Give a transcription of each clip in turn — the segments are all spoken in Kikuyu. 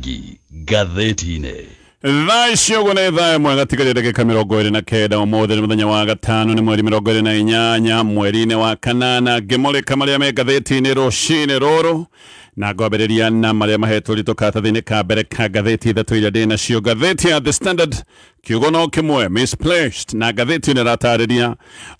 Mwangi ngathĩti-inĩ. Thaa ici ũguo nĩ thaa 1 gatigaria ndagĩka 29. Ũmũthĩ nĩ mũthenya wa gatano, nĩ mweri 28 mweri-inĩ wa kanana. Ngĩmũrĩka marĩa me ngathĩti-inĩ rũcinĩ rũrũ, na ngwambĩrĩria na marĩa mahetwo ritũ karatathi-inĩ ka mbere ka ngathĩti ithatũ iria ndĩ nacio. Ngathĩti ya The Standard, kiugo no kĩmwe, misplaced. Na ngathĩti ĩno ĩratarĩria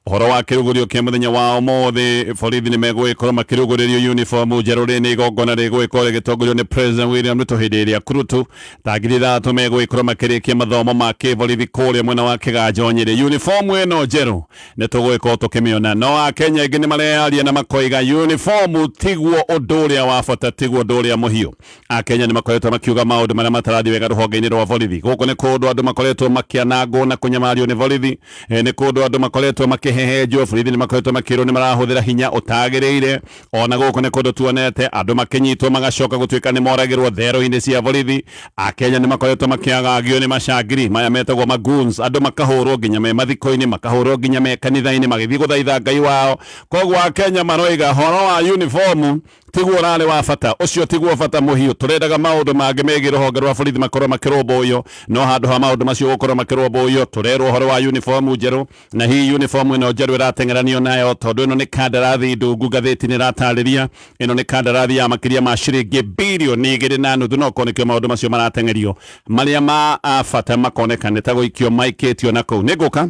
ũhoro wa kĩrugũrio kĩa mũthenya wa ũmũthĩ. Borithi nĩ megũgĩkorwo makĩrugũrĩrio uniform njerũ. Rĩ nĩ igongona rĩgũgĩkorwo rĩgĩtongorio nĩ President William Ruto, hĩndĩ ĩrĩa kurutu ta 3000 megũgĩkorwo makĩrĩkia mathomo ma kĩborithi kũrĩa mwena wa Kĩganjo, Nyĩrĩ. Uniform ĩno njerũ nĩ tũgũgĩkorwo tũkĩmĩona, no Akenya aingĩ nĩ mareyaria na makoiga uniform tiguo ũndũ ũrĩa wa bata, tiguo ũndũ ũrĩa mũhiũ. Akenya nĩ makoretwo makiuga maũndũ marĩa matarathiĩ wega rũhonge-inĩ rwa borithi. Gũkũ nĩ kũndũ andũ makoretwo makĩanangwo na kũnyamario nĩ borithi. Nĩ kũndũ andũ makoretwo makĩhehenjwo. Borithi nĩ makoretwo makĩrwo nĩ marahũthĩra hinya ũtagĩrĩire. Ona gũkũ nĩ kũndũ tuonete andũ makĩnyitwo magacoka gũtuĩka nĩ moragĩrwo thero-inĩ cia borithi. Akenya nĩ makoretwo makĩagagio nĩ macangiri maya metagwo magoons, andũ makahũrwo nginya me mathiko-inĩ, makahũrwo nginya me kanitha-inĩ magĩthiĩ gũthaitha Ngai wao. Koguo Akenya maroiga horo wa uniform tiguo ũrarĩ wa bata, ũcio tiguo bata mũhiũ, tũrendaga maũndũ mangĩ megiĩ rũhonge rwa borithi makorwo makĩrũmbũiyo. No handũ ha maũndũ macio gũkorwo makĩrũmbũiyo, tũrerwo ũhoro wa uniform njerũ. Na hihi uniform ĩno njerũ ĩrateng'eranio nayo, tondũ ĩno nĩ kandarathi ndungu. Ngathĩti nĩ ĩratarĩria ĩno nĩ kandarathi ya makĩria ma ciringi 2.5 billion. No korwo nĩkĩo maũndũ macio marateng'erio, marĩa ma bata makoneka nĩ ta gũikio maikĩtio na kũu. Nĩ ngũka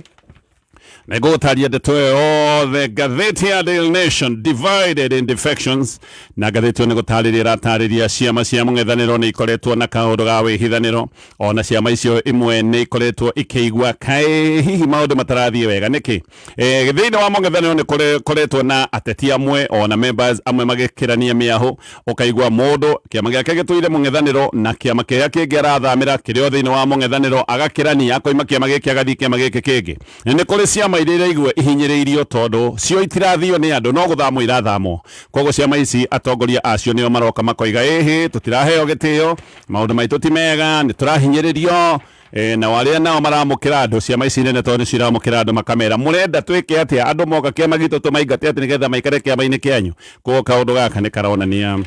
nĩngũgũtaria ndeto ĩyo yothe. Ngathĩti ya Daily Nation, divided in defections. Na ngathĩti ĩyo nĩ gũtarĩria ĩratarĩria ciama cia mũng'ethanĩro nĩ ikoretwo na kaũndũ ga wĩhithanĩro. Ona ciama icio imwe nĩ ikoretwo ikĩigua kaĩ hihi maũndũ matarathiĩ wega nĩkĩ. Thĩinĩ wa mũng'ethanĩro nĩ kũretwo na ateti amwe ona members amwe magĩkĩrania mĩahũ. Ũkaigua mũndũ kĩama gĩake gĩtũire mũng'ethanĩro na kĩama kĩrĩa kĩngĩ arathamĩra kĩrĩ o thĩinĩ wa mũng'ethanĩro, agakĩrania, akoima kĩama gĩkĩ agathiĩ kĩama gĩkĩ kĩngĩ. Nĩ kũrĩ ciama iria iraigua ihinyĩrĩirio, tondũ cio itirathio nĩ andũ, no gũthamwo irathamwo. Koguo ciama ici atongoria acio nĩo maroka makoiga, ĩhĩ, tũtiraheo gĩtĩo, maũndũ maitũ ti mega, nĩ tũrahinyĩrĩrio. Nao arĩa nao maramũkĩra andũ, ciama ici nene tondũ nĩcio iramũkĩra andũ, makamera, mũrenda twĩke atĩa? Andũ moka kĩama gitũ tũmaingate atĩ nĩgetha maikare kĩama-inĩ kĩanyu? Koguo kaũndũ gaka nĩ karonania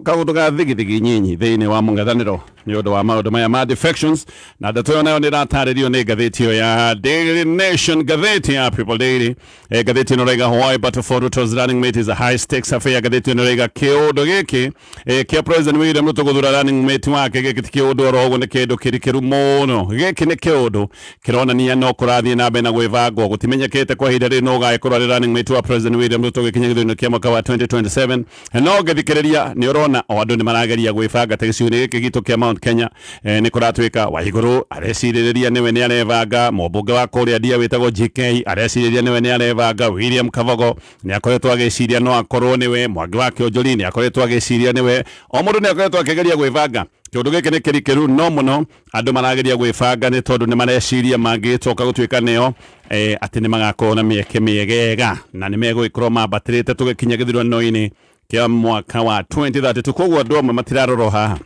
kaũndũ ga thigithigi nyinyi thĩinĩ wa mũng'ethanĩro nĩ ũndũ wa maũndũ maya ma defections. Na ndeto ĩyo nayo nĩ ĩratarĩrio nĩ ngathĩti ĩyo ya Daily Nation. Ngathĩti ya People Daily, ngathĩti ĩno ĩraiga, "Why battle for Ruto's running mate is a high stakes affair." Ngathĩti ĩno ĩraiga kĩũndũ gĩkĩ kĩa President William Ruto gũthura running mate wake, gĩkĩ ti kĩũndũ oro ũguo, nĩ kĩndũ kĩrikĩru mũno. Gĩkĩ nĩ kĩũndũ kĩronania no kũrathiĩ na mbere na gwĩbangwo. Gũtimenyekĩte kwa ihinda rĩrĩ no ũgagĩkorwo arĩ running mate wa President William Ruto gĩkinya gĩthurano kĩa mwaka wa 2027. No ngĩthikĩrĩria nĩ ũrona o andũ nĩ marageria gwĩbanga. Ta gĩcigo-inĩ gĩkĩ gitũ kĩa Mount Kenya, nĩ kũratuĩka Waigũrũ arecirĩrĩria nĩwe nĩ arebanga, mũmbunge wa kũrĩa Ndia wĩtagwo GK arecirĩria nĩwe nĩ arebanga, William Kabogo nĩ akoretwo agĩciria no akorwo nĩwe, Mwangi wa Kĩonjori nĩ akoretwo agĩciria nĩwe. O mũndũ nĩ akoretwo akĩgeria gwĩbanga. Kĩũndũ gĩkĩ nĩ kĩrikĩru, no mũno andũ marageria gwĩbanga nĩ tondũ nĩ mareciria mangĩcoka gũtuĩka nĩo atĩ nĩ magakorwo na mĩeke mĩegega na nĩ megũgĩkorwo mambatĩrĩte tũgĩkinya gĩthurano-inĩ kĩa mwaka wa 2032. Koguo andũ amwe matirarorwo haha,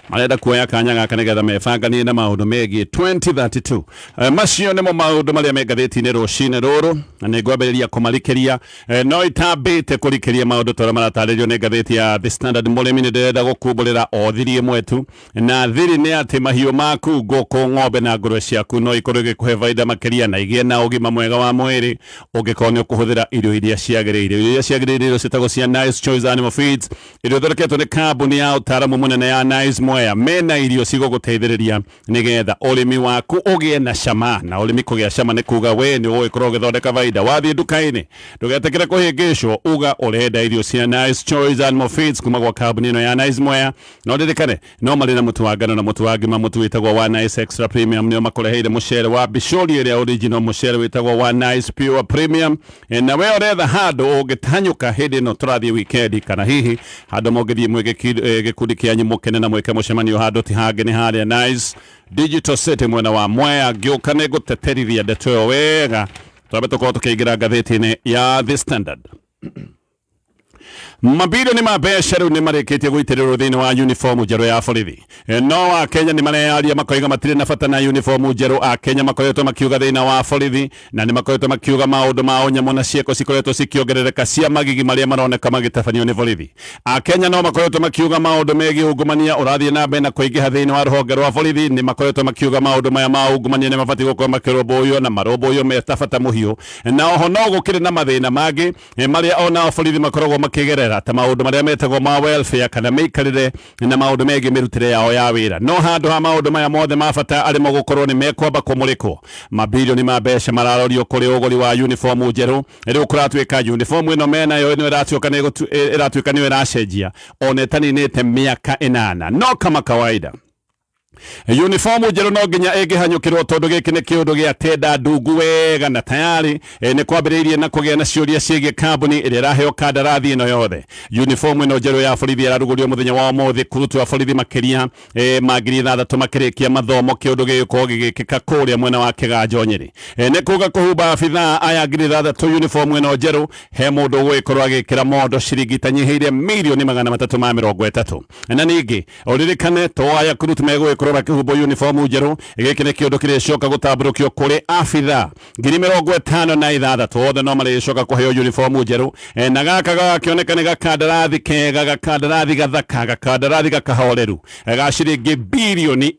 marenda kuoya kanya gaka nĩgetha mebanganie na maũndũ megiĩ 2032. Macio nĩmo maũndũ marĩa me ngathĩti-inĩ rũcinĩ rũrũ, na nĩ ngwambĩrĩria kũmarikĩria. No itambĩte kũrikĩria maũndũ ta ũrĩa maratarĩrio nĩ ngathĩti ya The Standard, mũrĩmi, nĩ ndĩrenda gũkumbũrĩra o thiri ĩmwe tu. Na thiri nĩ atĩ mahiũ maku, ngũkũ, ng'ombe na ngũrwe ciaku, no ikorwo igĩkũhe baida makĩria na igĩe na ũgima mwega wa mwĩrĩ ũngĩkorwo nĩ ũkũhũthĩra irio iria ciagĩrĩire. Irio iria ciagĩrĩire, irio ciĩtagwo cia Nice Choice Animal Feeds, irio ithondeketwo nĩ kambuni ya ũtaaramu mũnene ya Nice Mwea. Mena irio cigũgũteithĩrĩria nĩgetha ũrĩmi waku ũgĩe na cama. Na ũrĩmi kũgĩa cama nĩ kuga we nĩ ũgũgĩkorwo ũgĩthondeka baida. Wathiĩ nduka-inĩ, ndũgetĩkĩre kũhĩngĩcwo, uga ũrenda irio cia Nice Choice Animal Feeds kuma gwa kambuni ĩno ya Nice Mwea. No ririkane no marĩ na mũtu wa ngano na mũtu wa ngima, mũtu wĩtagwo wa Nice Extra Premium. Nĩo makũreheire mũcere wa bicũri ĩrĩa original, mũcere wĩtagwo wa Nice Pure Premium. Na we ũretha handũ ũngĩtanyũka hĩndĩ ĩno tũrathiĩ weekend, kana hihi handũ mũngĩthiĩ mwĩ gĩkundi kĩanyu mũkene na mwĩke mũcemanio, handũ ti hangĩ nĩ harĩa Nice Digital City mwena wa Mwea. Ngĩũka nĩ ngũteterithia ndeto ĩyo wega. Twambe tũkorwo tũkĩingĩra ngathĩti-inĩ ya The Standard. Mabilioni ma mbeca rĩu nĩ marĩkĩtie gũitĩrĩrwo thĩinĩ wa uniform njerũ ya borithi. No Akenya nĩ mareyaria makoiga matirĩ na bata na uniform njerũ. Akenya makoretwo makiuga thĩna wa borithi na nĩ makoretwo makiuga maũndũ ma ũnyamũ na ciĩko cikoretwo cikĩongerereka cia magigi marĩa maroneka magĩtabanio nĩ borithi. Akenya no makoretwo makiuga maũndũ megiĩ ungumania ũrathiĩ na mbere na kũingĩha thĩinĩ wa rũhonge rwa borithi. Nĩ makoretwo makiuga maũndũ maya ma ungumania nĩ mabatiĩ gũkorwo makĩrũmbũiyo na marũmbũiyo me ta bata mũhiũ. Na oho no gũkĩrĩ na mathĩna mangĩ marĩa onao borithi makoragwo makĩgerera ta maũndũ marĩa metagwo ma welfare kana mĩikarĩre na maũndũ megiĩ mĩrutĩre yao ya wĩra. No handũ ha maũndũ maya mothe ma bata arĩ gũkorwo nĩ mekwamba kũmũrĩkwo, mabilioni ma mbeca mararorio kũrĩ ũgũri wa uniform njerũ. Rĩu kũratuĩka uniform ĩno menayo ĩno ĩratuĩka nĩ ĩratuĩka nĩyo ĩracenjia ona ĩtaninĩte mĩaka 8. No kama kawaida uniform njerũ no nginya ĩngĩhanyũkĩrwo tondũ gĩkĩ nĩ kĩũndũ gĩa tenda ndungu wega na tayari nĩ kwambĩrĩirie na kũgĩa na ciũria ciĩgiĩ kambuni ĩrĩa ĩraheo kandarathi ĩno yothe. Uniform ĩno njerũ ya borithi ĩrarugũrio mũthenya wa ũmũthĩ kurutu wa borithi makĩria ma 6,000 makĩrĩkia mathomo kĩũndũ gĩgĩkorwo gĩgĩkĩka kũrĩa mwena wa Kĩganjo Nyĩrĩ. Nĩ kuga kũhumba abithaa aya 6,000 uniform ĩno njerũ he mũndũ ũgũgĩkorwo agĩkĩra mondo ciringi itanyihĩire 330,000,000. Na ningĩ ũririkane to aya kurutu megũgĩkorwo makĩhumbwo uniform njerũ, gĩkĩ nĩ kĩũndũ kĩrĩcoka gũtambũrũkio kũrĩ abithaa 56,000 othe no marĩcoka kũheo uniform njerũ. Na gaka gagakĩoneka nĩ gakandarathi kega, gakandarathi gathaka, gakandarathi gakahoreru ga ciringi 2.8 bilioni.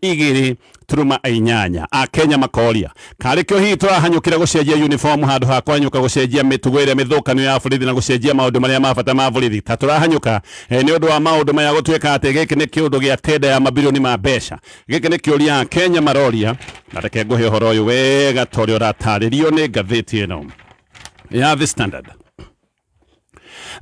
Akenya makoria karĩ kĩo hihi tũrahanyũkĩra gũcenjia uniform handũ ha kũhanyũka gũcenjia mĩtugo ĩrĩa mĩthũkanu ya borithi na gũcenjia maũndũ marĩa ma bata ma borithi ta tũrahanyũka nĩ ũndũ wa maũndũ maya gũtuĩka atĩ gĩkĩ nĩ kĩũndũ gĩa tenda ya mabilioni ma mbeca. Gĩkĩ nĩ kĩũria Akenya maroria, na reke ngũhe ũhoro ũyũ wega ta ũrĩa ũratarĩrio nĩ ngathĩti ĩno ya The Standard.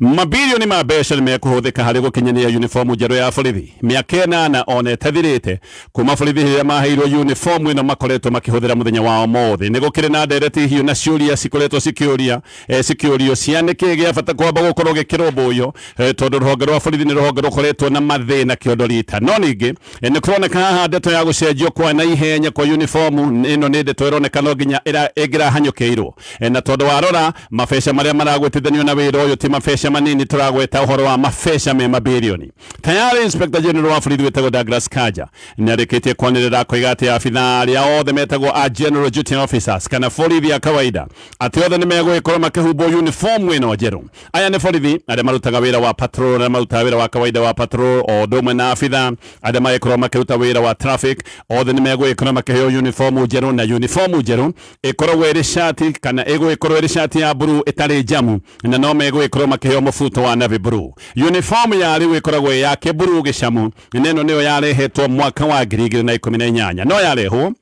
Mabilioni ma mbeca nĩ mekũhũthĩka harĩ gũkinyanĩria uniform njerũ ya borithi mĩaka 8 ona ĩtathirĩte kuma borithi rĩrĩa maheirwo uniform ĩno makoretwo makĩhũthĩra mũthenya wa ũmũthĩ. Nĩ gũkĩrĩ na ndereti hiũ na ciũria cikoretwo cikĩũria cikĩũrio cia nĩkĩ gĩa bata kwamba gũkorwo gĩkĩrũmbũiyo tondũ rũhonge rwa borithi nĩ rũhonge rũkoretwo na mathĩna kĩondo rita. No ningĩ nĩ kũroneka haha ndeto ya gũcenjio kwa na ihenya kwa uniform ĩno nĩ ndeto ĩroneka no nginya ĩngĩrahanyũkĩirwo. Na tondũ warora mabeca marĩa maragwetithanio na wĩra ũyũ ti mabeca manini, tũragweta ũhoro wa mabeca me mabilioni. Tayari Inspector General wa borithi wĩtagwo Douglas Kanja nĩ arĩkĩtie kwanĩrĩra akoiga atĩ abithaa arĩa othe metagwo a general duty officers kana borithi a kawaida atĩ othe nĩ megũgĩkorwo makĩhumbwo uniform ĩno njerũ. Aya nĩ borithi arĩa marutaga wĩra wa patrol, arĩa marutaga wĩra wa kawaida wa patrol, o ũndũ ũmwe na abithaa arĩa magĩkorwo makĩruta wĩra wa traffic, othe nĩ megũgĩkorwo makĩheo uniform njerũ. Na uniform njerũ ĩkoragwo ĩrĩ shati kana ĩgũgĩkorwo ĩrĩ shati ya blue ĩtarĩ njamu, na no megũgĩkorwo makĩheo mũbuto wa navy blue. Uniform ya rĩu ĩkoragwo ĩ ya kĩmburuu gĩcamu, na ĩno nĩyo yarehetwo mwaka wa 2018. No yarehwo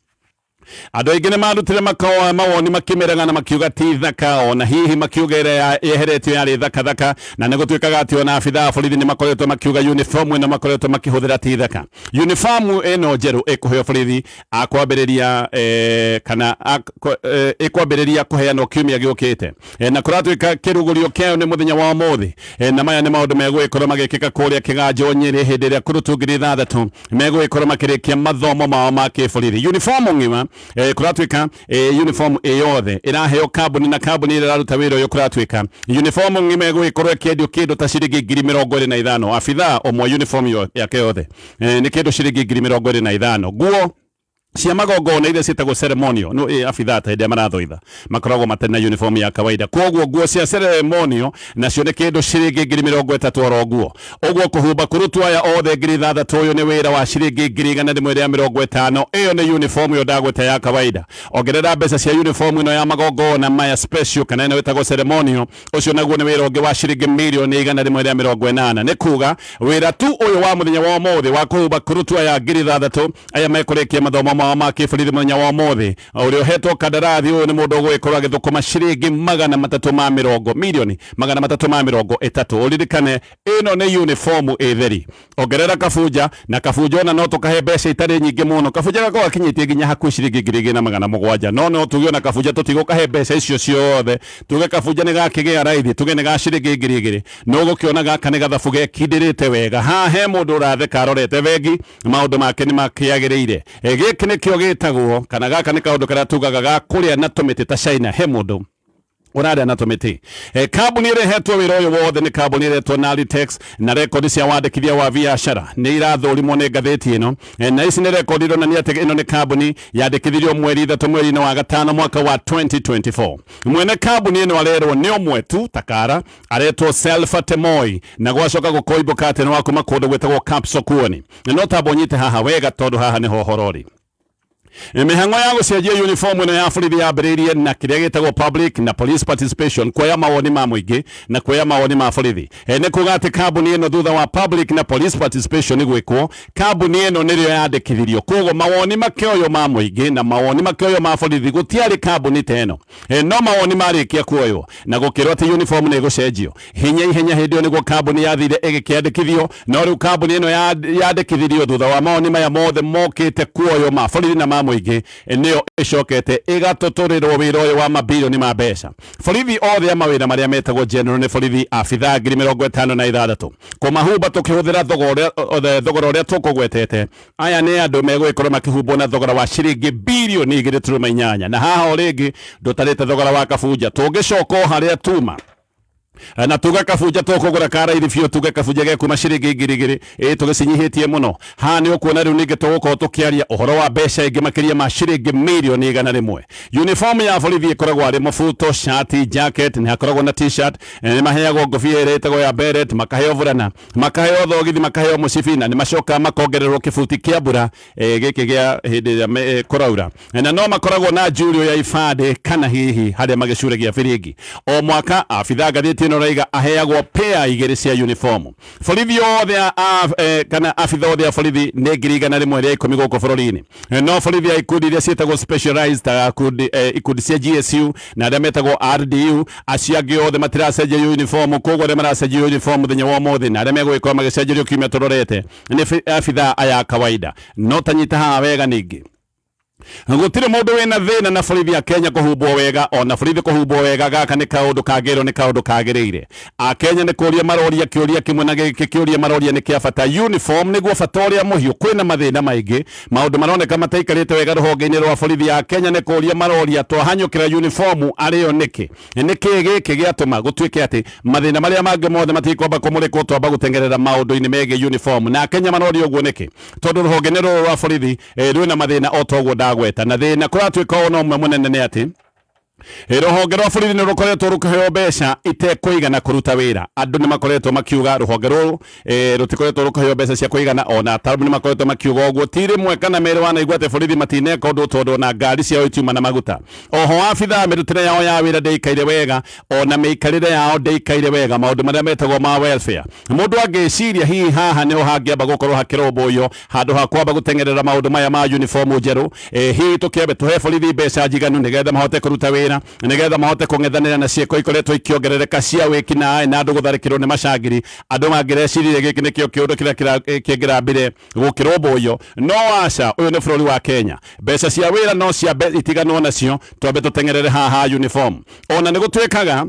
andũ aingĩ nĩ marutire mawoni makĩmĩrega na makiuga ti thaka, ona hihi makiuga ĩrĩa yeheretio yarĩ thaka thaka. Na nĩ gũtuĩkaga atĩ ona abithaa a borithi nĩ makoretwo makiuga uniform ĩno makoretwo makĩhũthĩra ti thaka. Uniform ĩno njerũ ĩkũheo borithi akwambĩrĩria kana ĩkwambĩrĩria kũheanwo kiumia gĩũkĩte. Na kũratuĩka kĩrugũrio kĩayo nĩ mũthenya wa ũmũthĩ. Na maya nĩ maũndũ megũgĩkorwo magĩkĩka kũrĩa Kĩganjo Nyĩrĩ hĩndĩ ĩrĩa kurutu 6,000 megũgĩkorwo makĩrĩkia mathomo mao ma kĩborithi. Uniform ng'ima kũratuĩka uniform ĩ yothe ĩraheo kambuni, na kambuni ĩrĩa ĩraruta wĩra ũyũ kũratuĩka uniform ng'ima ĩgũgĩkorwo ĩkĩendio kĩndũ ta ciringi 25,000. Abithaa ũmwe uniform yake yothe nĩ kĩndũ ciringi 25,000. Nguo cia magongona iria ciĩtagwo ceremonial no abithaa ta hĩndĩ ĩrĩa marathoitha makoragwo matarĩ na uniform ya kawaida, koguo nguo cia ceremonial nacio nĩ kĩndũ ciringi 30,000 oro nguo. Ũguo kũhumba kurutu aya othe 6,000 ũyũ nĩ wĩra wa ciringi 150,000. Ĩyo nĩ uniform ĩyo ndagweta ya kawaida. Ongerera mbeca cia uniform ĩno ya magongona maya special kana ĩno ĩtagwo ceremonial, ũcio naguo nĩ wĩra ũngĩ wa ciringi 180,000,000. Nĩ kuga wĩra tu ũyũ wa mũthenya wa ũmũthĩ wa kũhumba kurutu aya 6,000 aya mekũrĩkia mathomo mao ma kĩborithi mũthenya wa ũmũthĩ, ũrĩa ũhetwo kandarathi ũyũ nĩ mũndũ ũgũgĩkorwo agĩthũkũma ciringi magana matatũ ma mĩrongo 330,000,000. Ũririkane ĩno nĩ uniform ĩtheri. Ongerera kabunja, na kabunja ona no tũkahe mbeca itarĩ nyingĩ mũno. Kabunja gakorwo gakinyĩtie nginya hakuhĩ ciringi 2,700. No tuge ona kabunja tũtigũkahe mbeca icio ciothe, tuge kabunja nĩ gakĩgĩa raithi, tuge nĩ ga ciringi 2,000. No gũkĩona gaka nĩ gathabu gekindĩrĩte wega. Haha he mũndũ ũratheka arorete bengi, maũndũ make nĩ makĩagĩrĩire. Gĩkĩ nĩkĩo gĩtagwo kana gaka nĩ kaũndũ karĩa tugaga ga kũrĩa na tũmĩtĩ ta China. He mũndũ Ũrarĩa na tũmĩtĩ. Kambuni ĩrĩa ĩhetwo wĩra ũyũ wothe nĩ kambuni ĩretwo Nalitex, na rekondi cia wandĩkithia wa biacara nĩ irathũrimwo nĩ ngathĩti ĩno. Na ici nĩ rekondi ironania atĩ ĩno nĩ kambuni yandĩkithirio mweri 3 mweri-inĩ wa gatano mwaka wa 2024. Mwene kambuni ĩno arerwo nĩ ũmwe tu takara aretwo Selfa Temoi, na gwacoka gũkoimbũka atĩ nĩ wa kuma kũndũ gwĩtagwo Kapsokuoni. No tamba ũnyite haha wega, tondũ haha nĩho ũhoro ũrĩ. Mĩhang'o ya gũcenjia uniform ĩno ya borithi yambĩrĩirie na kĩrĩa gĩtagwo public na police participation, kuoya mawoni ma mũingĩ na kuoya mawoni ma borithi. Nĩ kuga atĩ kambuni ĩno, thutha wa public na police participation gwĩkwo, kambuni ĩno nĩrĩo yandĩkithirio. Koguo mawoni makĩoywo ma mũingĩ na mawoni makĩoywo ma borithi, gũtiarĩ kambuni ta ĩno. No mawoni marĩkia kuoywo na gũkĩrwo atĩ uniform nĩ ĩgũcenjio hinya ihenya, hĩndĩ ĩyo nĩguo kambuni yathire ĩgĩkĩandĩkithio. No rĩu kambuni ĩno yandĩkithirio thutha wa mawoni maya mothe mokĩte kuoywo ma borithi na ma mũingĩ, nĩyo ĩcokete ĩgatũtũrĩrwo wĩra ũyũ wa mabirioni ma mbeca. Borithi othe a mawĩra marĩa metagwo general nĩ borithi abithaa 56,000. Kũmahumba tũkĩhũthĩra thogora ũrĩa tũkũgwetete, aya nĩ andũ megũgĩkorwo makĩhumbwo na thogora wa ciringi birioni 2.8, na haha o rĩngĩ ndũtarĩte thogora wa kabunja. Tũngĩcoka o harĩa tuma na tuga kabunja tũkũgũra karaithi biũ, tuge kabunja gekuma ciringi 2,000, ĩ tũgĩcinyihĩtie mũno. Haha nĩ ũkuona rĩu ningĩ tũgũkorwo tũkĩaria ũhoro wa mbeca ingĩ makĩria ma ciringi mirioni 100. Uniform ya borithi ĩkoragwo arĩ mũbuto, shati, jacket, nĩ hakoragwo na T-shirt. Nĩ maheagwo ngobia ĩrĩa ĩtagwo ya beret, makaheo burana, makaheo thogithi, makaheo mũcibi, na nĩ macokaga makongererwo kĩbuti kĩa mbura, gĩkĩ gĩa hĩndĩ ĩrĩa kũraura, na no makoragwo na njurio ya ibandĩ kana hihi harĩa magĩcuragia biringi. O mwaka abitha, ngathĩti ĩno raiga, aheagwo pair igĩrĩ cia uniform. Borithi othe kana abitha othe a borithi nĩ 110,000 gũkũ bũrũri-inĩ. No borithi a ikundi iria ciĩtagwo specialized ta ikundi cia GSU na arĩa metagwo RDU, acio angĩ othe matiracenjia uniform. Koguo arĩa maracenjia uniform mũthenya wa ũmũthĩ na arĩa megũgĩkorwo magĩcenjerio kiumia tũrorete nĩ abitha aya a kawaida. No tanyita haha wega, ningĩ gũtirĩ mũndũ wĩna thĩna na borithi a Kenya kũhumbwo wega, ona borithi kũhumbwo wega. Gaka nĩ kaũndũ kangĩrwo nĩ kaũndũ kagĩrĩire. Akenya nĩ kũria maroria kĩũria kĩmwe, na gĩkĩ kĩũria maroria nĩ kĩa bata. Uniform nĩguo bata ũrĩa mũhiũ. Kwĩna mathĩna maingĩ, maũndũ maroneka mataikarĩte wega rũhonge-inĩ rwa borithi ya Kenya. Nĩ kũria maroria, twahanyũkĩra uniform arĩo nĩkĩ? Nĩkĩ gĩkĩ gĩatũma gũtuĩke atĩ mathĩna marĩa mangĩ mothe matikwamba kũmũrĩkwo, twamba gũtengerera maũndũ-inĩ megiĩ uniform? Na Kenya maroria ũguo nĩkĩ? Tondũ rũhonge-inĩ rũrũ rwa borithi rwĩna mathĩna o toguo ndagweta, na thĩna kũratuĩka o no ũmwe mũnene nĩ atĩ rũhonge rwa borithi nĩ rũkoretwo rũkĩheo mbeca itekũigana kũruta wĩra. Andũ nĩ makoretwo makiuga rũhonge rũrũ rũtikoretwo rũkĩheo mbeca cia kũigana. Ona ataaramu nĩ makoretwo makiuga ũguo. Ti rĩmwe kana merĩ wanaigua atĩ borithi matineka ũndũ, tondũ ona ngari ciao itiuma na maguta. Oho abithaa mĩrutĩre yao ya wĩra ndĩikaire wega, ona mĩikarĩre yao ndĩikaire wega, maũndũ marĩa metagwo ma welfare. Mũndũ angĩciria hihi haha nĩho hangĩamba gũkorwo hakĩrũmbũiyo handũ ha kwamba gũteng'erera maũndũ maya ma uniform njerũ. Hihi tũkĩambe tũhe borithi mbeca njiganu nĩgetha mahote kũruta wĩra, nĩgetha mahote kũng'ethanĩra na ciĩko ikoretwo ikĩongerereka cia wĩkinaĩ na andũ gũtharĩkĩrwo nĩ macangiri. Andũ mangĩreciririe gĩkĩ nĩkĩo kĩũndũ kĩrĩa kĩngĩrambire gũkĩrũmbũiyo, no aca. Ũyũ nĩ bũrũri wa Kenya. Mbeca cia wĩra no ciambe itiganwo nacio, twambe tũteng'erere haha uniform. Ona nĩ gũtuĩkaga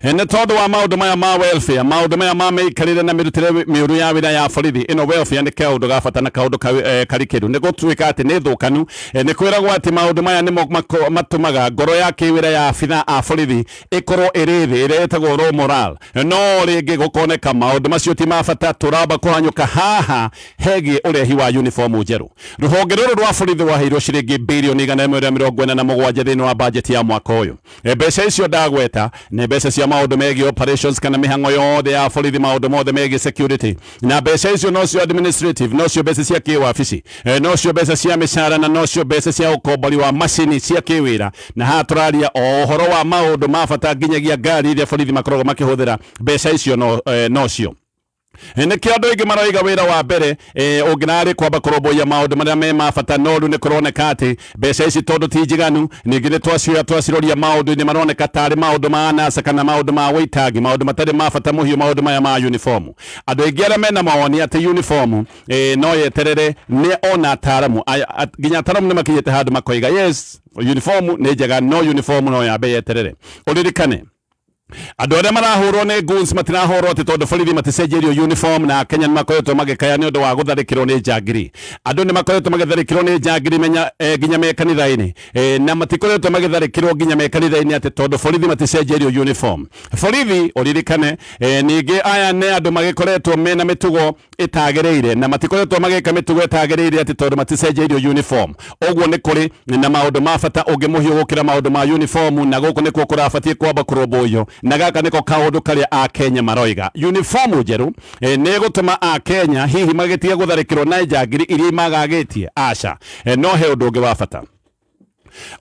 nĩ tondũ wa maũndũ maya ma welfare, maũndũ maya ma mĩikarĩre na mĩrutĩre mĩũru ya wĩra ya borithi ĩno, welfare nĩ kaũndũ ga bata na kaũndũ karikĩru. Nĩ gũtuĩka atĩ nĩ thũkanu. Nĩ kwĩragwo atĩ maũndũ maya nĩmo matũmaga ngoro ya kĩwĩra ya abitha a borithi ĩkorwo ĩrĩ thĩ, ĩrĩa ĩtagwo low morale. No rĩngĩ gũkoneka maũndũ macio ti ma bata, tũramba kũhanyũka haha hegiĩ ũrehi wa uniform njerũ. Rũhonge rũrũ rwa borithi rwaheirwo ciringi birioni 147 thĩinĩ wa bajeti ya mwaka ũyũ. Mbeca icio ndagweta nĩ mbeca cia maũndũ megiĩ operations kana mĩhang'o yothe ya borithi, maũndũ mothe megiĩ security, na mbeca icio nocio administrative, nocio mbeca cia kĩwabici, nocio mbeca cia mĩcara, na nocio mbeca cia ũkombori wa macini cia kĩwĩra. Na haha tũraria o ũhoro wa maũndũ ma bata nginyagia ngari iria borithi makoragwo makĩhũthĩra, mbeca icio nocio. Nĩkĩo andũ aingĩ maroiga wĩra wa mbere ũngĩrarĩ kwamba kũrũmbũiya maũndũ marĩa me ma bata. No rĩu nĩ kũroneka atĩ mbeca ici tondũ ti njiganu, ningĩ nĩ twacioya twaciroria maũndũ-inĩ maroneka tarĩ maũndũ ma anasa kana maũndũ ma wĩitangi, maũndũ matarĩ ma bata mũhiũ, maũndũ maya ma uniform. Andũ aingĩ arĩa mena mawoni atĩ uniform no yeterere nĩ ona ataaramu nginya ataaramu nĩ makinyĩte handũ makoiga, yes, uniform nĩ njega, no uniform no yambe yeterere. Ũririkane Andũ arĩa marahũrwo nĩ goons matirahũrwo atĩ tondũ borithi maticenjeirio uniform, na Kenya nĩ makoretwo magĩkaya nĩ ũndũ wa gũtharĩkĩrwo nĩ njangiri. Andũ nĩ makoretwo magĩtharĩkĩrwo nĩ njangiri menya nginya me kanitha-inĩ, na matikoretwo magĩtharĩkĩrwo nginya me kanitha-inĩ atĩ tondũ borithi maticenjeirio uniform. Borithi ũririkane, ningĩ aya nĩ andũ magĩkoretwo mena mĩtugo ĩtagĩrĩire, na matikoretwo magĩka mĩtugo ĩtagĩrĩire atĩ tondũ maticenjeirio uniform. Ũguo nĩ kũrĩ na maũndũ ma bata ũngĩ mũhiũ gũkĩra maũndũ ma uniform, na gũkũ nĩkuo kũrabatiĩ kwamba kũrũmbũiyo, na gaka nĩko kaũndũ karĩa Akenya maroiga. Uniform njerũ nĩ ĩgũtũma Akenya hihi magĩtige gũtharĩkĩrwo na njangiri iria imagagĩtie? Aca. No he ũndũ ũngĩ wa bata.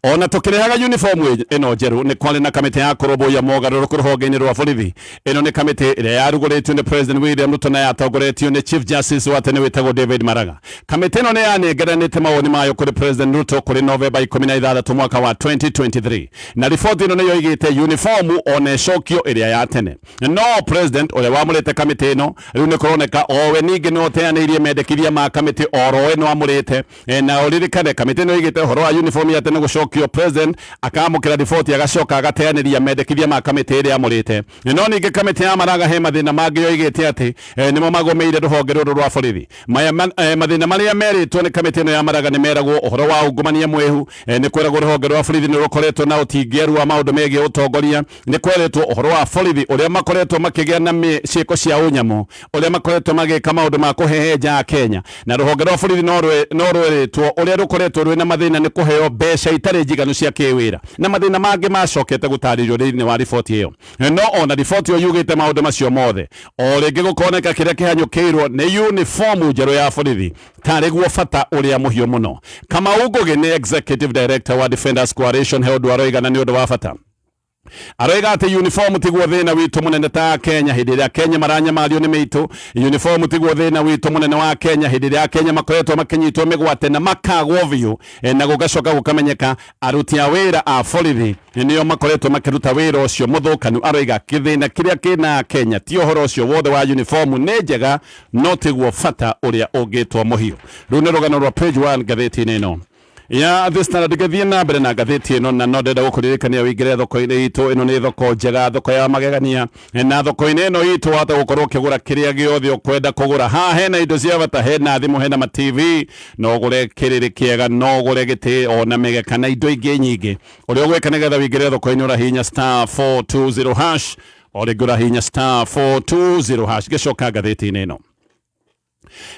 Ona tũkĩrehaga uniform ĩno njerũ, nĩ kwarĩ na kamĩtĩ ya kũrũmbũiya mogarũrũku rũhonge-inĩ rwa borithi. Ĩno nĩ kamĩtĩ ĩrĩa yarugũrĩtio nĩ President William Ruto na yatongoretio nĩ Chief Justice wa tene wĩtagwo David Maraga. Kamĩtĩ ĩno nĩ yanengeranĩte mawoni mayo kũrĩ President Ruto kũrĩ Novemba 16 mwaka wa 2023, na riboti ĩno nĩ yoigĩte uniform ona ĩcokio ĩrĩa ya tene. No president ũrĩa wamũrĩte kamĩtĩ ĩno rĩu nĩ kũroneka owe ningĩ no teanĩirie mendekithia ma kamĩtĩ oro ĩno amũrĩte. Na ũririkane kamĩtĩ ĩno ĩigĩte ũhoro wa uniform ya tene gũcokio, president akamũkĩra riboti agacoka agateanĩria mendekithia ma kamĩtĩ ĩrĩa amũrĩte. No ningĩ kamĩtĩ ya Maraga he mathĩna mangĩ yoigĩte atĩ nĩmo magũmĩire rũhonge rũrũ rwa borithi. Maya mathĩna marĩa merĩtwo nĩ kamĩtĩ ĩno ya Maraga nĩ meragwo ũhoro wa ungumania mwĩhu, nĩ kwĩragwo rũhonge rwa borithi nĩ rũkoretwo na ũtingĩeru wa maũndũ megiĩ ũtongoria, nĩ kwerĩtwo ũhoro wa borithi ũrĩa makoretwo makĩgĩa na ciĩko cia ũnyamũ, ũrĩa makoretwo magĩka maũndũ ma kũhehenja Akenya, na rũhonge rwa borithi no rwĩrĩtwo ũrĩa rũkoretwo rwĩna mathĩna nĩ kũheo mbeca itarĩ njiganu cia kĩwĩra, na mathĩna mangĩ macokete gũtarĩrio thĩinĩ wa riboti ĩyo. No ona riboti ĩyo yugĩte maũndũ macio mothe, o rĩngĩ gũkoneka kĩrĩa kĩhanyũkĩirwo nĩ uniform njerũ ya borithi tarĩ guo bata ũrĩa mũhiũ mũno. Kamau Ngugi nĩ executive director wa Defenders Coalition. He ũndũ aroiga na nĩ ũndũ wa bata. Aroiga atĩ uniform tiguo thĩna witũ mũnene ta Kenya hĩndĩ ĩrĩa Kenya maranyamario nĩ mĩitũ. Uniform tiguo thĩna witũ mũnene wa Kenya hĩndĩ ĩrĩa Kenya makoretwo makĩnyitwo mĩgwate na makagwo biũ, na gũgacoka gũkamenyeka aruti a wĩra a borithi nĩo makoretwo makĩruta wĩra ũcio mũthũkanu. Aroiga kĩthĩna kĩrĩa kĩna Kenya ti ũhoro ũcio wothe wa uniform, nĩ njega no tiguo bata ũrĩa ũngĩtwo mũhiũ. Rĩu nĩ rũgano rwa page 1 ngathĩti-inĩ ĩno ya The Standard. Ngĩthiĩ na mbere na ngathĩti ĩno, na no ndĩrenda gũkũririkania ũingĩre thoko-inĩ itũ. Ĩno nĩ thoko njega, thoko ya magegania, na thoko-inĩ ĩno itũ wahota gũkorwo ũkĩgũra kĩrĩa gĩothe ũkwenda kũgũra. Haha hena indo cia bata, hena thimũ, hena ma TV, no ũgũre kĩrĩrĩ kĩega, no ũgũre gĩtĩ ona mĩgeka na indo ingĩ nyingĩ. Ũrĩa ũgwĩka nĩgetha ũingĩre thoko-inĩ, ũrahihinya *420#, o rĩngĩ ũrahihinya *420#. Ngĩcoka ngathĩti-inĩ ĩno,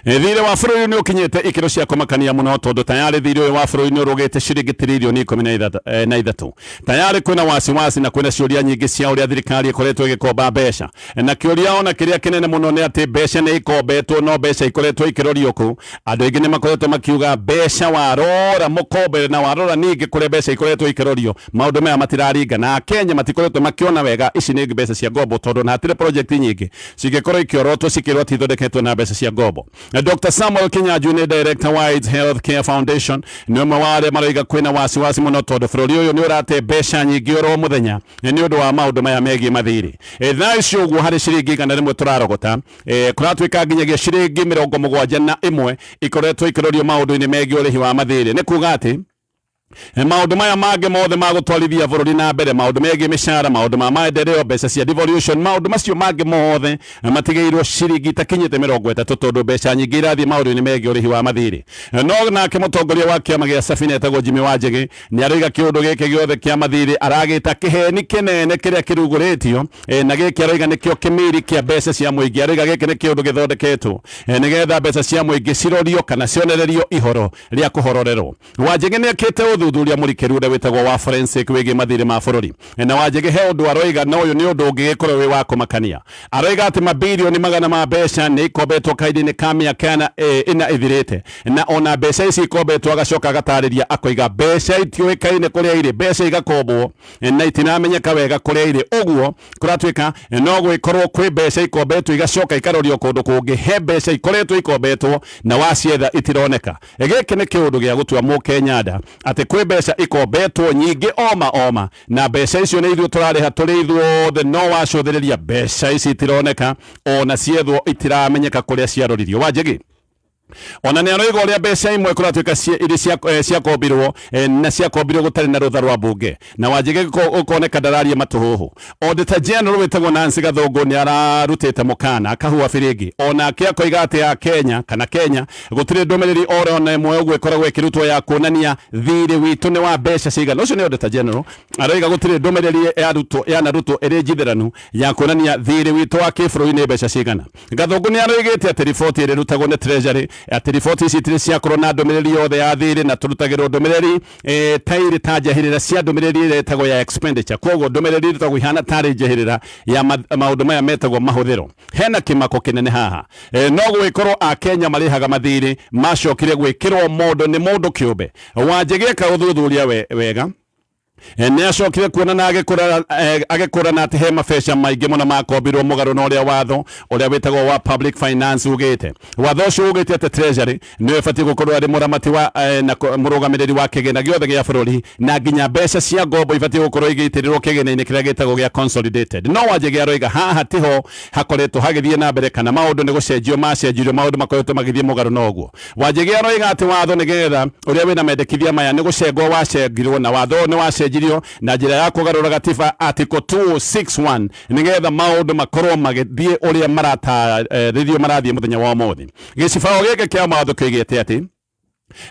thirĩ wa bũrũri nĩ ũkinyĩte ikĩro cia kũmakania mũno, tondũ tayarĩ thirĩ ũyũ wa bũrũri nĩ ũrũgĩte ciringi tiririoni 13. Tayarĩ kwĩna wasiwasi na kwĩna ciũria nyingĩ cia ũrĩa thirikari ĩkoretwo ĩgĩkomba mbeca, na kĩũria ona kĩrĩa kĩnene mũno nĩ atĩ mbeca nĩ ikombetwo, no mbeca ikoretwo ikĩrorio kũ. Andũ aingĩ nĩ makoretwo makiuga mbeca warora mũkombere na warora ningĩ kũrĩa mbeca ikoretwo ikĩrorio, maũndũ maya matiraringana. Akenya matikoretwo makĩona wega ici nĩ mbeca cia ngombo, tondũ na hatirĩ project nyingĩ cingĩkorwo ikĩorotwo cikĩrwo atĩ ithondeketwo na mbeca cia ngombo. Dr. Samuel Kinyanjui nĩ director wa AIDS Health Care Foundation, nĩ ũmwe wa arĩa maroiga kwĩna wasiwasi mũno tondũ bũrũri ũyũ nĩ ũrate mbeca nyingĩ oro mũthenya nĩ ũndũ wa maũndũ maya megiĩ mathirĩ. Thaa ici ũguo harĩ ciringi 100 tũrarogota, kũratuĩka nginyagia ciringi 71 ikoretwo ikĩrorio maũndũ-inĩ megiĩ ũrĩhi wa mathirĩ. Nĩ kuga atĩ maũndũ maya mangĩ mothe ma gũtwarithia bũrũri na mbere, maũndũ megiĩ mĩcara, maũndũ ma maendeleo, mbeca cia devolution, maũndũ macio mangĩ mothe matigĩirwo ciringi itakinyĩte 30, tondũ mbeca nyingĩ irathiĩ maũndũ-inĩ megiĩ ũrĩhi wa mathirĩ. No nake mũtongoria wa kĩama gĩa Safina etagwo Jimmy Wanjigi nĩ aroiga kĩũndũ gĩkĩ gĩothe kĩa mathirĩ aragĩta kĩheni kĩnene kĩrĩa kĩrugũrĩtio, na gĩkĩ aroiga nĩkĩo kĩmiri kĩa mbeca cia mũingĩ. Aroiga gĩkĩ nĩ kĩũndũ gĩthondeketwo nĩgetha mbeca cia mũingĩ cirorio kana cionererio ihoro rĩa kũhororerwo. Wanjigi nĩ ekĩte ũthuthuria mũrikĩru ũrĩa wĩtagwo wa forensic wĩgiĩ mathirĩ ma bũrũri, na Wanjigi he ũndũ aroiga, na ũyũ nĩ ũndũ ũngĩgĩkorwo wĩ wa kũmakania. Aroiga atĩ mabirioni magana ma mbeca nĩ ikombetwo kahinda-inĩ ka mĩaka ĩna ĩthirĩte, na ona mbeca ici ikombetwo, agacoka agatarĩria akoiga mbeca itiũĩkaine kũrĩa irĩ, mbeca igakombwo na itinamenyeka wega kũrĩa irĩ. Ũguo kũratuĩka no gwĩkorwo kwĩ mbeca ikombetwo igacoka ikarorio kũndũ kũngĩ. He mbeca ikoretwo ikombetwo na wacietha itironeka. Gĩkĩ nĩ kĩũndũ gĩa gũtua mũkenya nda atĩ kwĩ mbeca ikombetwo nyingĩ oma oma, na mbeca icio nĩ ithuĩ tũrarĩha tũrĩ ithuothe, no wacũthĩrĩria mbeca ici itironeka, ona ciethwo itiramenyeka kũrĩa ciaroririo. Wanjigi Ona nĩ aroiga ũrĩa mbeca imwe kũratuĩka irĩ ciakombirwo na ciakombirwo gũtarĩ na rũtha rwa mbunge, na Wanjĩgĩ ũkoneka ndararia matũhũhũ. Auditor General wĩtagwo Nancy Gathũngũ nĩ ararutĩte mũkana akahua biringi, onake akoiga atĩ a Kenya kana Kenya gũtirĩ ndũmĩrĩri oro ona ĩmwe ũguo ĩkoragwo ĩkĩrutwo ya kuonania thirĩ witũ nĩ wa mbeca cigana. Ũcio nĩ Auditor General aroiga gũtirĩ ndũmĩrĩri yarutwo yanarutwo ĩrĩ njithĩranu ya kuonania thirĩ witũ wa kĩbũrũri nĩ mbeca cigana. Gathũngũ nĩ aroigĩte atĩ riboti ĩrĩa ĩrutagwo nĩ Treasury, atĩ riboti ici itirĩ ciakorwo na ndũmĩrĩri yothe ya thirĩ, na tũrutagĩrwo ndũmĩrĩri ta irĩ ta njahĩrĩra cia ndũmĩrĩri ĩrĩa ĩtagwo ya expenditure. Koguo ndũmĩrĩri ĩrutagwo ihana tarĩ njahĩrĩra ya maũndũ maya metagwo mahũthĩro. Hena kĩmako kĩnene haha. No gũgĩkorwo Akenya marĩhaga mathirĩ macokire gwĩkĩrwo mondo nĩ mũndũ kĩũmbe. Wanjĩgĩ eka ũthuthuria wega, nĩ acokire kuona na agĩkũrana atĩ he mabeca maingĩ mũno makombirwo mũgarũ na ũrĩa watho ũrĩa wĩtagwo wa public finance ugĩte. Watho ũcio ugĩte atĩ Treasury nĩyo ĩbatiĩ gũkorwo arĩ mũramati wa na mũrũgamĩrĩri wa kĩgĩna gĩothe gĩa bũrũri, na nginya mbeca cia ngombo ibatiĩ gũkorwo igĩitĩrĩrwo kĩgĩna-inĩ kĩrĩa gĩtagwo gĩa consolidated. No Wanjĩgĩ aroiga haha tiho hakoretwo hagĩthiĩ na mbere, kana maũndũ nĩ gũcenjio macenjirio, maũndũ makoretwo magĩthiĩ mũgarũ na ũguo. Wanjĩgĩ aroiga atĩ watho nĩgetha ũrĩa wĩna mendekithia maya nĩ gũcengwo wacengirwo, na watho ũyũ nĩ wacenjirio na njĩra ya kũgarũra gatiba article 261 nĩgetha maũndũ makorwo magĩthiĩ ũrĩa maratarĩrio marathiĩ mũthenya wa ũmũthĩ. Gĩcibaũ gĩkĩ kĩa mawatho kĩoigĩte atĩ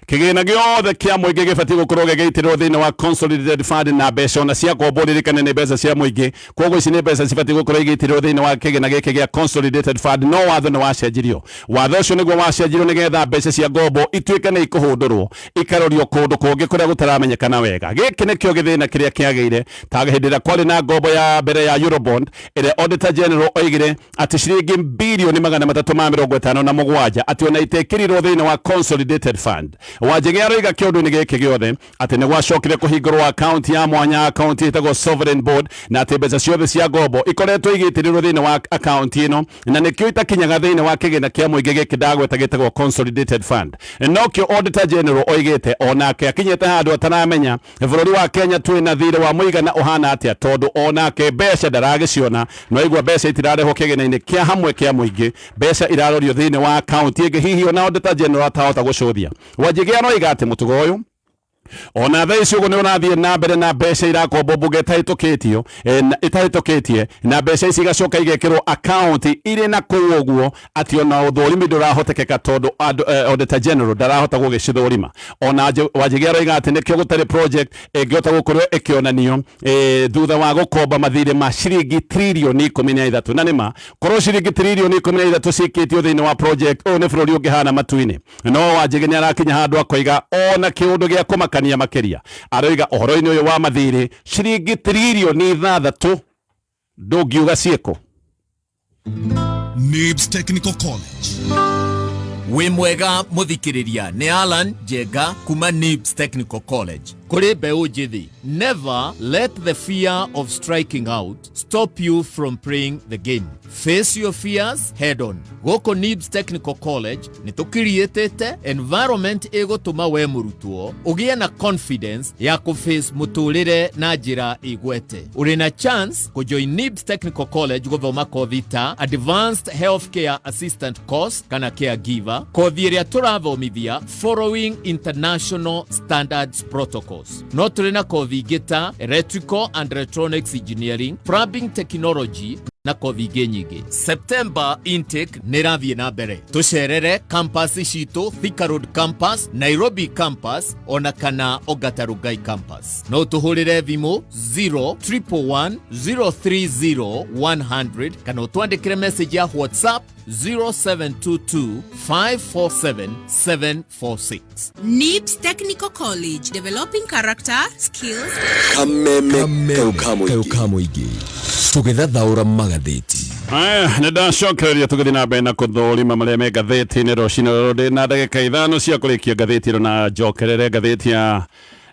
kĩgĩna gĩothe kĩa mũingĩ gĩbatiĩ gũkorwo gĩgĩitĩrĩrwo thĩinĩ wa consolidated fund, na mbeca ona cia ngombo ririkane nĩ mbeca cia mũingĩ, koguo ici nĩ mbeca cibatiĩ gũkorwo igĩitĩrĩrwo thĩinĩ wa kĩgĩna gĩkĩ gĩa consolidated fund. No watho nĩ wacenjirio. Watho ũcio nĩguo wacenjirio nĩgetha mbeca cia ngombo ituĩke nĩ ikũhũndũrwo ikarorio kũndũ kũngĩ kũrĩa gũtaramenyekana wega. Gĩkĩ nĩkĩo gĩthĩna kĩrĩa kĩagĩire ta hĩndĩ ĩrĩa kwarĩ na ngombo ya mbere ya Eurobond, ĩrĩa Auditor General oigire atĩ ciringi bilioni 357 atĩ ona itekĩrirwo thĩinĩ wa consolidated fund. Wanjĩgĩ aroiga kĩũndũ-inĩ gĩkĩ gĩothe atĩ nĩ gwacokire kũhingũrwo akaunti ya mwanya, akaunti ĩtagwo sovereign board, na atĩ mbeca ciothe cia ngombo ikoretwo igĩitĩrĩrwo thĩinĩ wa akaunti ĩno, na nĩkĩo itakinyaga thĩinĩ wa kĩgĩna kĩa mũingĩ gĩkĩ ndagweta gĩtagwo consolidated fund. Nokĩo Auditor General oigĩte onake akinyĩte handũ ataramenya bũrũri wa Kenya twĩna thirĩ wa mũigana ũhana atĩa, tondũ onake mbeca ndaragĩciona. No igua mbeca itirarehwo kĩgĩna-inĩ kĩa hamwe kĩa mũingĩ, mbeca irarorio thĩinĩ wa akaunti ĩngĩ hihi ona Auditor General atahota gũcũthia. Wanjĩgĩ aroiga atĩ mũtugo ũyũ ona thaa ici ũguo nĩ ũrathiĩ na mbere, na mbeca irakombwo mbunge ĩtahĩtũkĩtio ĩtahĩtũkĩtie, na mbeca ici igacoka igekĩrwo akaunti irĩ na kũu ũguo atĩ ona ũthũrimi ndũrahotekeka, tondũ Auditor General ndarahota gũgĩcithũrima. Ona Wanjĩgĩ aroiga atĩ nĩkĩo gũtarĩ project ĩngĩhota gũkorwo ĩkĩonanio thutha wa gũkomba mathirĩ ma ciringi tririoni 13. Na nĩma korwo ciringi tririoni 13 cikĩtio thĩinĩ wa project, ũyũ nĩ bũrũri ũngĩhana matu-inĩ. No Wanjĩgĩ nĩ arakinya handũ akoiga ona kĩũndũ gĩa kũmakania makĩria, aroiga ũhoro-inĩ ũyũ wa mathirĩ ciringi tririoni 6 ndũngiuga ciĩkũ. Nibs Technical College. Wĩ mwega mũthikĩrĩria, nĩ Alan Njenga kuma Nibs Technical College. Kũrĩ mbeũ njĩthĩ, never let the fear of striking out stop you from playing the game. Face your fears head on. Gũkũ Nibs Technical College nĩ tũkiriĩtĩte environment ĩgũtũma we mũrutwo ũgĩe na confidence ya kũface mũtũrĩre na njĩra igwete. Ũrĩ na chance kũjoin Nibs Technical College gũthoma kothi ta Advanced Healthcare Assistant Course kana Caregiver, kothi ĩrĩa tũrathomithia following international standards protocols. No tũrĩ na kothi ingĩ ta Electrical and Electronics Engineering, Plumbing Technology na kothi ingĩ nyingĩ. September intake nĩ ĩrathiĩ na mbere. Tũcerere campus citũ, Thika Road Campus, Nairobi Campus ona kana Ongata Rongai Campus. No tũhũrĩre thimũ 0 111 030 100 kana ũtwandĩkĩre message ya WhatsApp 0722 547 746. NIBS Technical College, developing character, skills, Kameme kau ka mũingĩ tũgĩthathaũra magathĩti. Aya, nĩ ndacokereria tũgĩthiĩ na mbere na kũthũrima marĩa me ngathĩti-inĩ rũcinĩ rũrũ. Ndĩ na ndagĩka 5 cia kũrĩkia ngathĩti ĩno na njokerere ngathĩti ya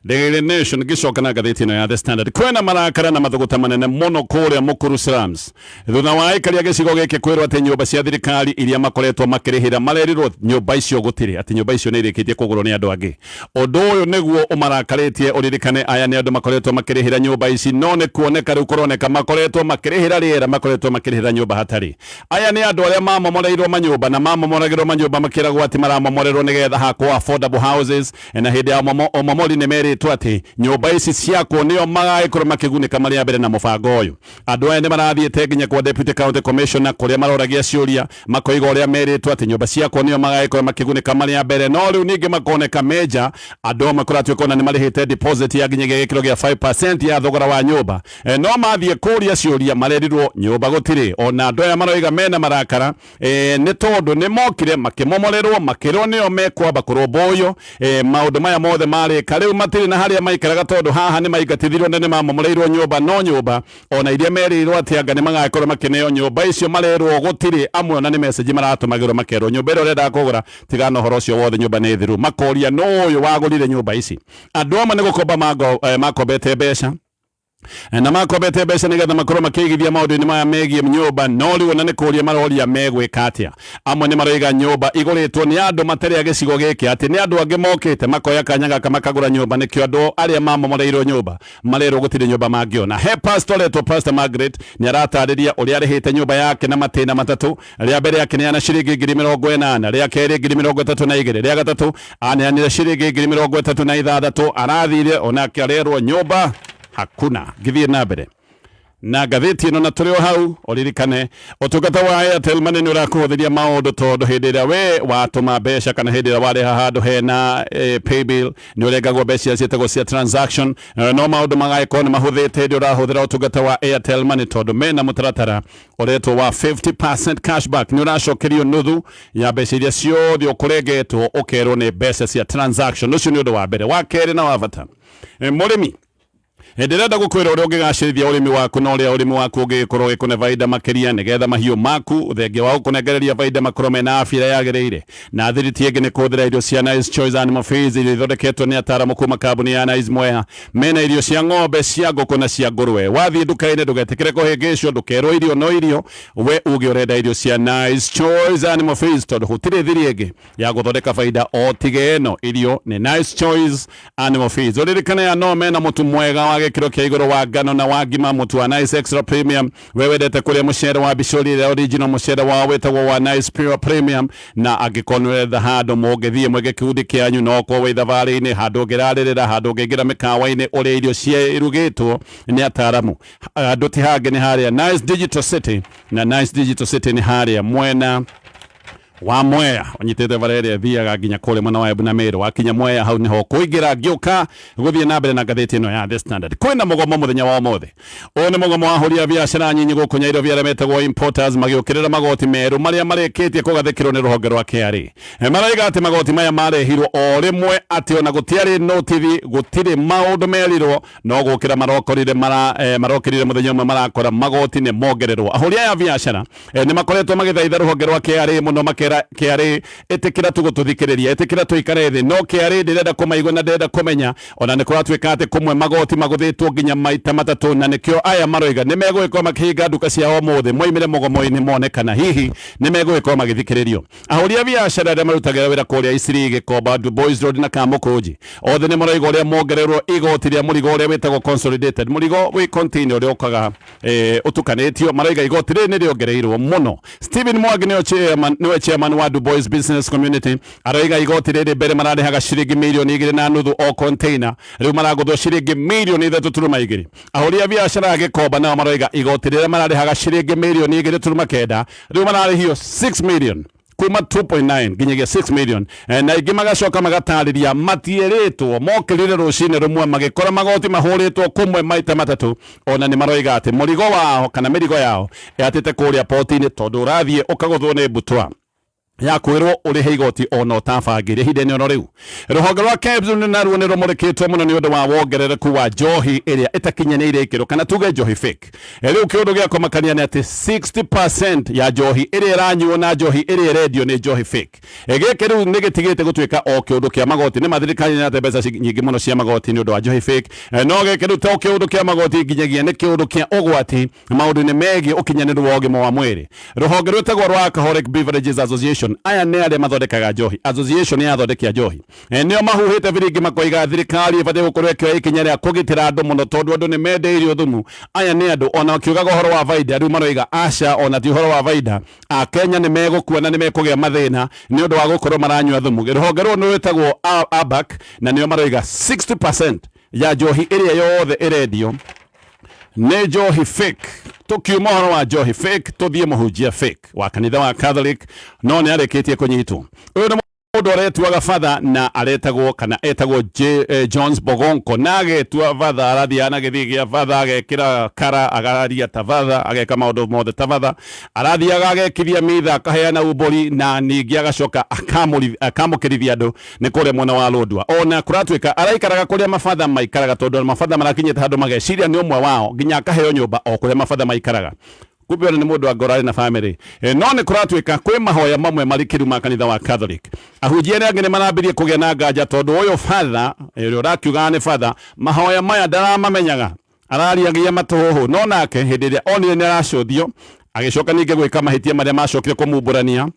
Daily Nation ngĩcoka na ngathĩti ĩno ya The Standard. Kwĩna marakara na mathũgũta manene mũno kũrĩa Mukuru Slums thutha wa aikari a gĩcigo gĩkĩ kwĩrwo atĩ nyũmba cia thirikari iria makoretwo makĩrĩhĩra marerirwo nyũmba icio gũtirĩ, atĩ nyũmba icio nĩ irĩkĩtie kũgũrwo nĩ andũ angĩ. Ũndũ ũyũ nĩguo ũmarakarĩtie. Ũririkane aya nĩ andũ makoretwo makĩrĩhĩra nyũmba ici, no nĩ kuoneka rĩu kũroneka makoretwo makĩrĩhĩra rĩera, makoretwo makĩrĩhĩra nyũmba hatarĩ. Aya nĩ andũ arĩa mamomoreirwo manyũmba na mamomoragĩrwo manyũmba makĩragwo atĩ maramomorerwo nĩgetha hakwo affordable houses, na hĩndĩ ya ũmomori nĩ merĩtwo atĩ nyũmba ici ciakwo nĩo magagĩkorwo makĩgunĩka marĩ a mbere na mũbango ũyũ. Andũ aya nĩ marathiĩte nginya kwa Deputy County Commissioner kũrĩa maroragia ciũria, makoiga ũrĩa merĩtwo atĩ nyũmba ciakwo nĩo magagĩkorwo makĩgunĩka marĩ a mbere, no rĩu ningĩ makoneka menja andũ amwe kũratuĩka ona nĩ marĩhĩte deposit ya nginyagia gĩkĩro gĩa 5% ya thogora wa nyũmba. No mathiĩ kũria ciũria marerirwo nyũmba gũtirĩ. Ona andũ aya maroiga mena marakara nĩ tondũ nĩ mokire makĩmomorerwo, makĩrwo nĩo mekwamba kũrũmbũyio. Maũndũ maya mothe marĩka rĩu matirĩ na harĩa maikaraga tondũ haha nĩ maingatithirio na nĩ mamomoreirwo nyũmba, no nyũmba ona iria merĩirwo atĩ anga nĩ magakorwo makĩneo nyũmba icio marerwo gũtirĩ. Amwe ona nĩ message maratũmagĩrwo makerwo nyũmba ĩrĩa ũrenda kũgũra tigana ũhoro ũcio wothe, nyũmba nĩ thiru. Makoria no ũyũ wagũrire nyũmba ici. Andũ amwe nĩ gũkomba makombete mbeca na makombete mbeca nĩgetha makorwo makĩigithia maũndũ-inĩ maya megiĩ nyũmba, no rĩu ona nĩ kũria maroria megwĩka atĩa. Amwe nĩ maroiga nyũmba igũrĩtwo nĩ andũ matarĩ a gĩcigo gĩkĩ, atĩ nĩ andũ angĩ mokĩte makoya kanya gaka makagũra nyũmba, nĩkĩo andũ arĩa mamomoreirwo nyũmba marerwo gũtirĩ nyũmba mangĩona. He pastor retwo Pastor Margaret nĩ aratarĩria ũrĩa arĩhĩte nyũmba yake na matĩna matatũ. Rĩa mbere akĩneana ciringi 80,000, rĩa kerĩ 32,000, rĩa gatatũ aneanire ciringi 36,000. Arathire onake arerwo nyũmba hakuna. Ngĩthiĩ na mbere na ngathĩti ĩno na tũrĩ o hau, ũririkane ũtungata wa Airtel Money nĩ ũrakũhũthĩria maũndũ tondũ hĩndĩ ĩrĩa we watũma mbeca kana hĩndĩ ĩrĩa warĩha handũ hena paybill nĩ ũrengagwo mbeca iria ciĩtagwo cia transaction. No maũndũ magagĩkorwo nĩ mahũthĩte hĩndĩ ũrahũthĩra ũtungata wa Airtel Money tondũ mena mũtaratara ũretwo wa 50% cashback. Nĩ ũracokerio nuthu ya mbeca iria ciothe ũkũrengetwo ũkerwo nĩ mbeca cia transaction. Ũcio nĩ ũndũ wa mbere. Wa kerĩ na wa bata, mũrĩmi, ndĩrenda gũkwĩra ũrĩa ũngĩgacĩrithia ũrĩmi waku na ũrĩa ũrĩmi waku ũngĩgĩkorwo ũgĩkũne baida makĩria nĩgetha mahiũ maku thengia wa gũkũnengereria baida makorwo mena afya ĩrĩa yagĩrĩire. Na thiriti ĩngĩ nĩ kũhũthĩra irio cia Nice Choice Animal Feeds iria ithondeketwo nĩ ataaramu kuma kambuni ya Nice Mwea. Mena irio cia ng'ombe, cia ngũkũ na cia ngũrwe. Wathiĩ nduka-inĩ ndũgetĩkĩre kũhĩngĩcwo, ndũkerwo irio no irio, we uge ũrenda irio cia Nice Choice Animal Feeds tondũ gũtirĩ thiri ĩngĩ ya gũthondeka baida o tiga ĩno. Irio nĩ Nice Choice Animal Feeds. Ũririkane ya no mena mũtu mwega wa gĩkĩro kĩa igũrũ wa ngano na wa ngima, mũtu wa Nice Extra Premium. We wendete kũrĩa mũcere wa bicũri ĩrĩa original, mũcere wao wĩtagwo wa Nice Pure Premium. Na angĩkorwo nĩ ũretha handũ mũngĩthiĩ mwĩke kĩkundi kĩanyu, no ũkorwo wĩ thabarĩ-inĩ, handũ ũngĩrarĩrĩra, handũ ũngĩingĩra mĩkawa-inĩ ũrĩa irio cirugĩtwo nĩ ataaramu, handũ ti hangĩ nĩ harĩa Nice Digital City. Na Nice Digital City nĩ harĩa mwena wa Mwea, ũnyitĩte bara ĩrĩa ĩthiaga nginya kũrĩa mwena wa Embu na Meru. Wakinya Mwea hau nĩho kũingĩra. Ngĩũka gũthiĩ na mbere na ngathĩti ĩno ya The Standard, kwĩna mũgomo mũthenya wa ũmũthĩ. Ũyũ nĩ mũgomo wa ahũri a biacara nyinyi gũkũ Nyairobi arĩa metagwo importers, magĩũkĩrĩra magoti merũ marĩa marĩkĩtie kũgathĩkĩrwo nĩ rũhonge rwa KRA. Maraiga atĩ magoti maya marehirwo o rĩmwe, atĩ ona gũtiarĩ notithi, gũtirĩ maũndũ merirwo, no gũkĩra marokorire marokĩrire mũthenya ũmwe marakora magoti nĩ mongererwo. Ahũri aya a biacara nĩ makoretwo magĩthaitha rũhonge rwa KRA mũno, makera KRA ĩtĩkĩra tu gũtũthikĩrĩria, ĩtĩkĩra tũikare thĩ, no KRA ndĩrenda kũmaigua na ndĩrenda kũmenya. Ona nĩ kũratuĩka atĩ kũmwe magoti magũthĩtwo nginya maita matatũ, na nĩkĩo aya maroiga nĩ megũgĩkorwo makĩhinga nduka ciao ũmũthĩ moimĩre mũgomo-inĩ mone kana hihi nĩ megũgĩkorwo magĩthikĩrĩrio. Ahũri a biacara arĩa marutagĩra wĩra kũrĩa Isiri, Gĩkomba, Dubois Road na Kamũkũnji othe nĩ maroiga ũrĩa mongererwo igoti rĩa mũrigo ũrĩa wĩtagwo consolidated, mũrigo wĩ container ũrĩa ũkaga ũtukanĩtio. Maroiga igoti rĩrĩ nĩ rĩongereirwo mũno. Stephen Mwangi nĩwe chairman wa Dubois Business Community, aroiga igoti rĩrĩ mbere mararĩhaga ciringi 2.5 millioni o container, rĩu maragũthwo ciringi 3.2 millioni. Ahũri a biacara a Gĩkomba nao maroiga igoti rĩrĩa mararĩhaga ciringi 2.9 millioni rĩu mararĩhio 6 million, kuma 2.9 nginyagia 6 million. Na ingĩ magacoka magatarĩria matierĩtwo, mokĩrire rũcinĩ rũmwe magĩkora magoti mahũrĩtwo kũmwe maita matatũ. Ona nĩ maroiga atĩ mũrigo wao kana mĩrigo yao yatĩte kũrĩa poti-inĩ tondũ ũrathiĩ ũkagũthwo nĩ mbutwa. Ya kwĩrwo ũrĩhe igoti ona ũtabangĩire ihinda-inĩ oro rĩu. Rũhonge rwa KEBS naruo nĩ rũmũrĩkĩtwo mũno nĩ ũndũ wa wongerereku wa njohi ĩrĩa ĩtakinyanĩire ikĩro, kana tuge njohi fake. Rĩu kĩũndũ gĩa kũmakania nĩ atĩ 60% ya njohi ĩrĩa ĩranyuo na njohi ĩrĩa ĩrendio nĩ njohi fake. Gĩkĩ rĩu nĩ gĩtigĩte gũtuĩka o kĩũndũ kĩa magoti. Nĩ ma thirikari nĩ ĩrate mbeca nyingĩ mũno cia magoti nĩ ũndũ wa njohi fake. No gĩkĩ rĩu to kĩũndũ kĩa magoti, nginyagia nĩ kĩũndũ kĩa ũgwati maũndũ-inĩ megiĩ ũkinyanĩru wa ũgima wa mwĩrĩ. Rũhonge rwĩtagwo rwa Alcoholic Beverages Association, aya nĩ arĩa mathondekaga njohi, association ya athondeki a njohi, nĩo mahuhĩte biringi makoiga thirikari ĩbatiĩ gũkorwo ĩkĩoya ikinya rĩa kũgitĩra andũ mũno tondũ andũ nĩ mendeirio thumu. Aya nĩ andũ ona makiugaga ũhoro wa baida, rĩu maroiga aca, ona ti ũhoro wa baida, Akenya nĩ megũkua na nĩ mekũgĩa mathĩna nĩ ũndũ wa gũkorwo maranyua thumu. Rũhonge rũrũ nĩ rwĩtagwo ABAC, na nĩo maroiga 60% ya njohi ĩrĩa yothe ĩrendio nĩ njohi fake. Tukiuma ũhoro wa njohi fake, tũthiĩ mũhunjia fake wa kanitha wa Catholic, no nĩ arĩkĩtie kũnyitwo. Ũyũ nĩ mũndũ aretuaga father na aretagwo kana etagwo Jones Bogonko, na agetua father, arathiaga na gĩthii gĩa father, agekĩra kara, agaria ta father, ageka maũndũ mothe ta father, arathiaga agekithia mitha, akaheana umbũri, na ningĩ agacoka akamũkĩrithia andũ nĩ kũrĩa mwena wa Lodwar. Ona kũratuĩka araikaraga kũrĩa mabatha maikaraga, tondũ mabatha marakinyĩte handũ mageciria nĩ ũmwe wao, nginya akaheo nyũmba o kũrĩa mabatha maikaraga. Kumbe ona nĩ mũndũ angorwo arĩ na family. No nĩ kũratuĩka kwĩ mahoya mamwe marikĩru ma kanitha wa Catholic. Ahunjia arĩa angĩ nĩ marambirie kũgĩa na nganja tondũ ũyũ father ũrĩa ũrakiugaga nĩ father, mahoya maya ndaramamenyaga, arariagia matũhũhũ. No nake hĩndĩ ĩrĩa onire nĩ aracũthio, agĩcoka ningĩ gwĩka mahĩtia marĩa macokire kũmumbũrania,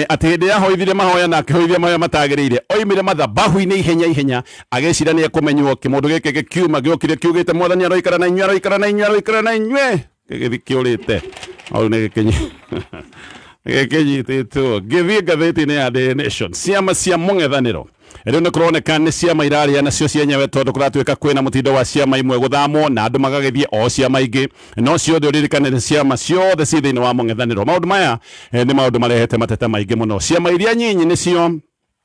atĩ hĩndĩ ĩrĩa ahoithire mahoya na akĩhoithia mahoya matagĩrĩire, oimire mathabahu-inĩ ihenya ihenya, agĩcira nĩ ekũmenywo. Kĩmũndũ gĩkĩ gĩkiuma gĩokire kiugĩte, "Mwathani aroikara na inyuĩ, aroikara na inyuĩ, aroikara na inyuĩ." Gĩgĩthiĩ kĩũrĩte hau nĩ gĩkĩnyitĩtwo. Ngĩthiĩ ngathĩti-inĩ ya The Nation, ciama cia mũng'ethanĩro rĩu nĩ kũroneka nĩ ciama iraria nacio cienyewe, tondũ kũratuĩka kwĩna mũtindo wa ciama imwe gũthamwo na andũ magagĩthiĩ o ciama ingĩ, no ciothe ũririkane nĩ ciama ciothe ci thĩinĩ wa mũng'ethanĩro. Maũndũ maya nĩ maũndũ marehete mateta maingĩ mũno. Ciama iria nyinyi nĩcio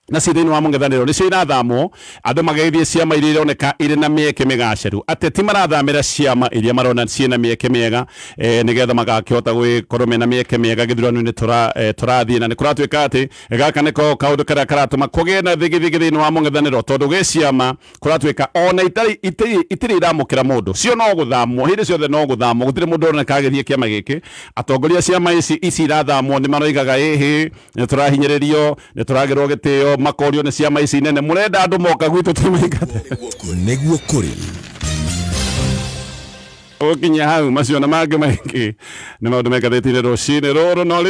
na ci thĩinĩ wa mũng'ethanĩro nĩcio irathamwo, andũ magĩthiĩ ciama iria ironeka irĩ na mĩeke mĩgacĩru. Ateti marathamĩra ciama iria marona ciĩna mĩeke mĩega, nĩgetha magakĩhota gũgĩkorwo mena mĩeke mĩega gĩthurano-inĩ tũrathiĩ. Na nĩ kũratuĩka atĩ gaka nĩko kaũndũ karĩa karatũma kũgĩe na thigithigi thĩinĩ wa mũng'ethanĩro, tondũ gwĩ ciama kũratuĩka ona itirĩ iramũkĩra mũndũ, cio no gũthamwo hĩndĩ ciothe, no gũthamwo, gũtirĩ mũndũ ũroneka agĩthiĩ kĩama gĩkĩ. Atongoria ciama ici irathamwo nĩ maroigaga ĩhĩ, nĩ tũrahinyĩrĩrio, nĩ tũragĩrwo gĩtĩo. Makorio nĩ ciama ici nene, mũrenda andũ moka gwitũ tũmaingate? Nĩguo kũrĩ. Gũkinyia hau, macio na mangĩ maingĩ nĩ maũndũ me ngathĩti-inĩ rũcinĩ rũrũ, no rĩrĩ